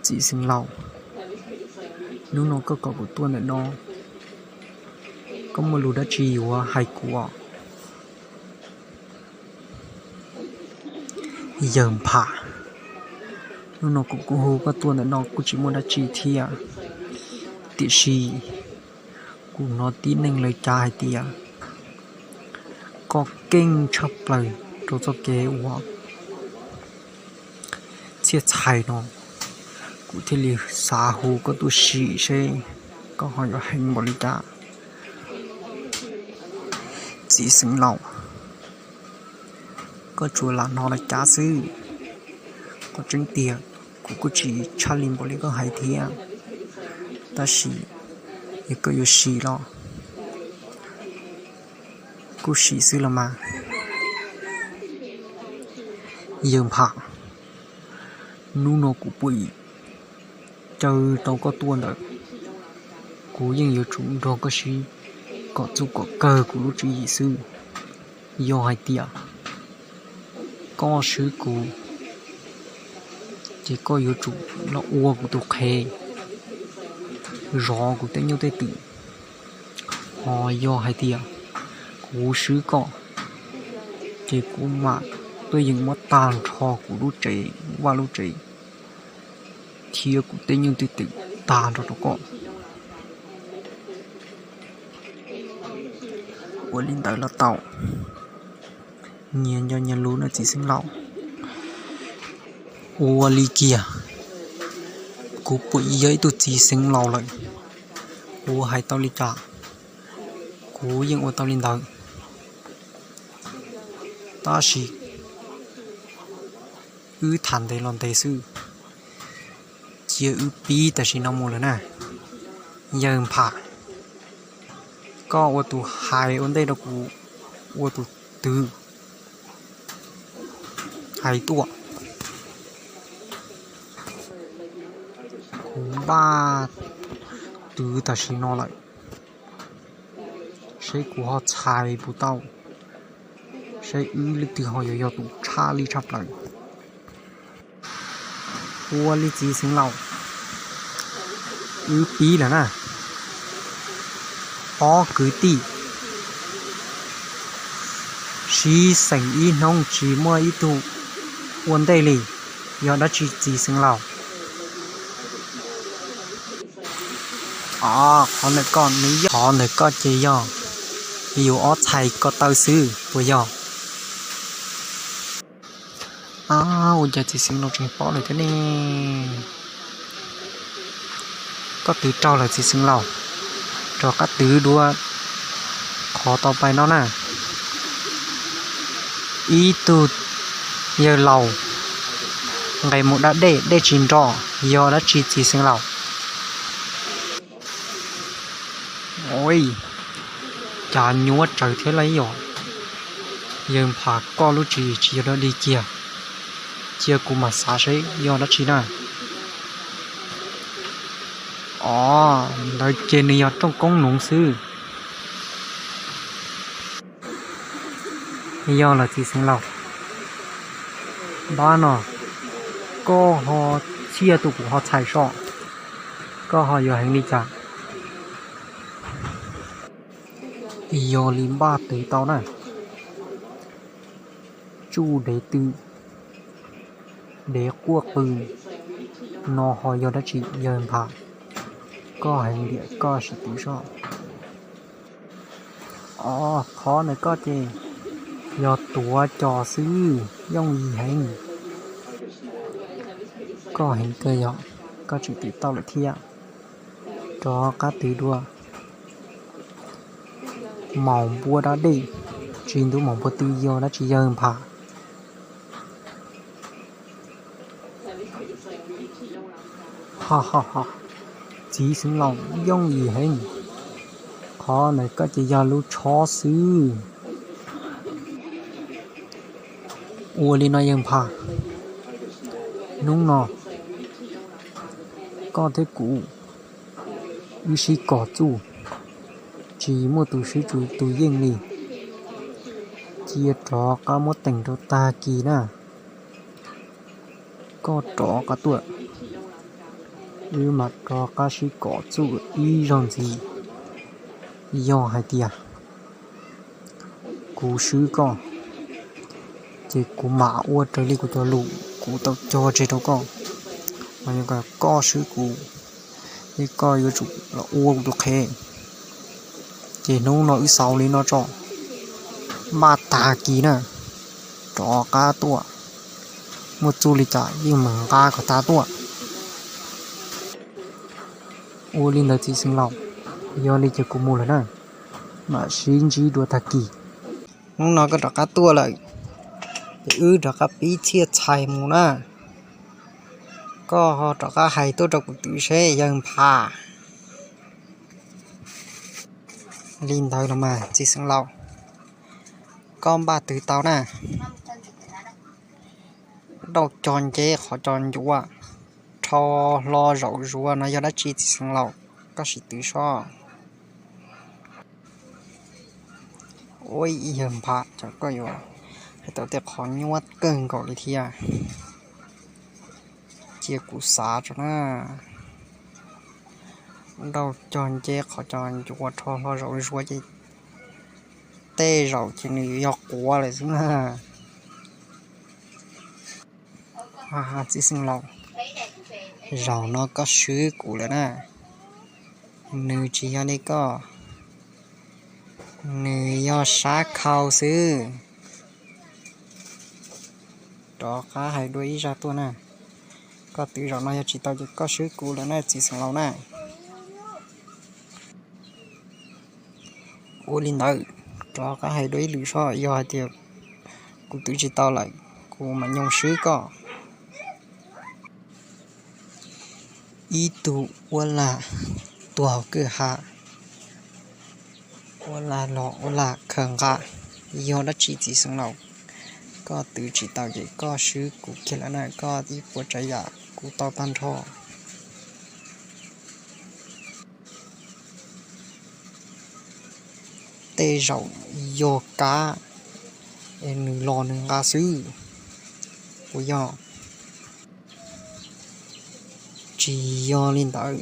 Txiv xeev laus, hnub no koj kom kuv tuaj ntawm no, koj muaj lus dab tsi yuav hais kuv os? Yawg Npham, hnub no kuv kuj hu koj tuaj ntawm no kuj tsis muaj dab tsi thiab, tiam sis kuv hnov tib neeg lawv cav hais tias koj keej tshaj plaws rau txoj kev ua txhiaj txhais no, kuv thiaj li xav hu koj tuaj sim seb koj ho yuav heev npaum li cas. Txiv xeev laus, koj tsuas lam hnov lawv cav xwb, qhov tseeb tiag kuv kuj tsis tshaj li npaum li koj hais thiab, tab sis yog koj yuav sim los kuj sim xwb los mas. Yawg Npham, hnub no kuv pum caw tau koj tuaj ntawd, kuv yeej yuav tsum nrog koj sib kom txuj kom kawg kuv lub tswv yim xwb. Yog hais tias koj swb kuv, ces koj yuav tsum los ua kuv tus qhev, zov kuv tej nyuj tej twm. Ho yog hais tias kuv swb koj, ces kuv mam tuaj yeem muab tag nrho kuv lub tsev, vaj lub tsev, thiab kuv tej nyuj tej twm tag nrho rau koj. Ua li ntawd los tau. Nyias nco nyias lus nawb txiv xeev laus. Ua li kiag, kuv pum yog ib tug txiv xeev laus lawm, kuv hais tau li cas kuv yeej ua tau li ntawd. Tab sis wb tham ntev los ntev xwb, cia wb pib tam sim no mus lawm na. Yawg Npham, koj ua tus hais ua ntej rau kuv ua tus twv hais tuaj. Kuv npaj twv tam sim no lawm, seb kuv ho txhais puas tau, seb wb leej twg ho yuav yog tus tshaj li tshaj plaws. Ua li txiv xeev laus, wb pib lawm na. Ob kwv tij sib xeem ib hnub tsis muaj ib tug ua ntej li, yog dab tsi txiv xeev laus? Qhov ntawm koj, qhov ntawm koj ces yog yus ob txhais ko taw xwb puas yog? Ua cas txiv xeev laus tseem paub lawm thiab ne? Koj twv raug lawm txiv xeev laus, rov qab twv dua qhov tau pais no na. Ib tug yawg laus nqes mus da dej, dej tsis nro, yog dab tsi txiv xeev laus? Ua cas nyuaj tsawv thiab lauj yom? Yawg Npham, koj lub tswv yim tsis yog dog dig kiag, cia kuv mam xav seb yog dab tsi na. Os, ntawd ces nws yog rooj koob nuv xwb. Yog lawm txiv xeev laus, npab no koj ho txhiaj tus kuv ho txhais soj, koj ho yuav heev li cas? Yog li npaj twv tau na. Tsuj dev tw, dev quaj qw no ho yog dab tsi? Yawg Npham, koj heev diam, koj sim twv soj. Os, qhov ntawm koj ces yog tuav cos xwb, yooj yim heev. Koj heev kawg yog, koj tseem twv tau lawm thiab. Rov qab twv dua. Maum npua da dej, tsis ntub maum npua tw, yog dab tsi Yawg Npham? Ho ho ho, txiv xeev laus, yooj yim heev. Qhov ntawm koj ces yog lub tshob xwb. Ua li no Yawg Npham, hnub no koj thiab kuv wb sib kom txuj, tsis muaj tus swb tus yeej li. Cia rov qab muab teem rau tag kis na. Koj rov qab tuaj. Wb mam rov qab sib kom txuj ib zaug ntxiv. Yog hais tias kuv swb koj, ces kuv mam ua raws li kuv cov lus kuv tau cog tseg rau koj. Mas yog koj swb kuv, ces koj yuav tsum los ua kuv tus qhev. Ces hnub no wb xaus li no tso, npaj tag kis na, rov qab tuaj, muaj txuj li cas yeej mus nqa kom tag tuaj. Ua li ntawd txiv xeev laus, yog li ces kuv mus lawm na, mam sib ntsib dua tag kis. Hnub no koj rov qab tuaj lawm, ces wb rov qab pib txhiaj txhais mus na. Koj ho rov qab hais tuaj rau kuv twv seb yawg Nphas. Li ntawd los mas txiv xeev laus, koj npaj twv tau na. Dauj cog nceb qhov cos ncuav, rho hlo zaum zuav no yog dab tsi txiv xeev laus? Koj sim twv soj. Ua ib yawg Nphas, koj yuav hais tau tej qhov nyuaj kawg nkaus li thiab. Cia kuv xav tso na. Dauj cog nceb qhov cos ncuav rho hlo zaum zuav ces tej zaum ces nws yog quav lawm xwb na. Txiv xeev laus, zaum no koj swb kuv lawm na. Nws tsis yog li koj, nws yog sab khau xwb. Rov qab hais dua ib zaj tuaj na. Koj twv zaum no yog tsis tau ces koj swb kuv lawm na txiv xeev laus na. Ua li ntawd, rov qab hais dua ib lwm soj, yog hais tias kuv twv tsis tau lawm, kuv mam nyoo swb koj. Ib tug uab lag tuag kwj ha, uab lag los uab lag khaws nqa, yog dab tsi txiv xeev laus? Koj twv tsis tau ces koj swb kuv kiag lawm na, koj ib puas tsav yam kuv tau tag nrho. Tej zaum yog kab es nws los nws nqa xwb, puas yog? Tsis yog li ntawd.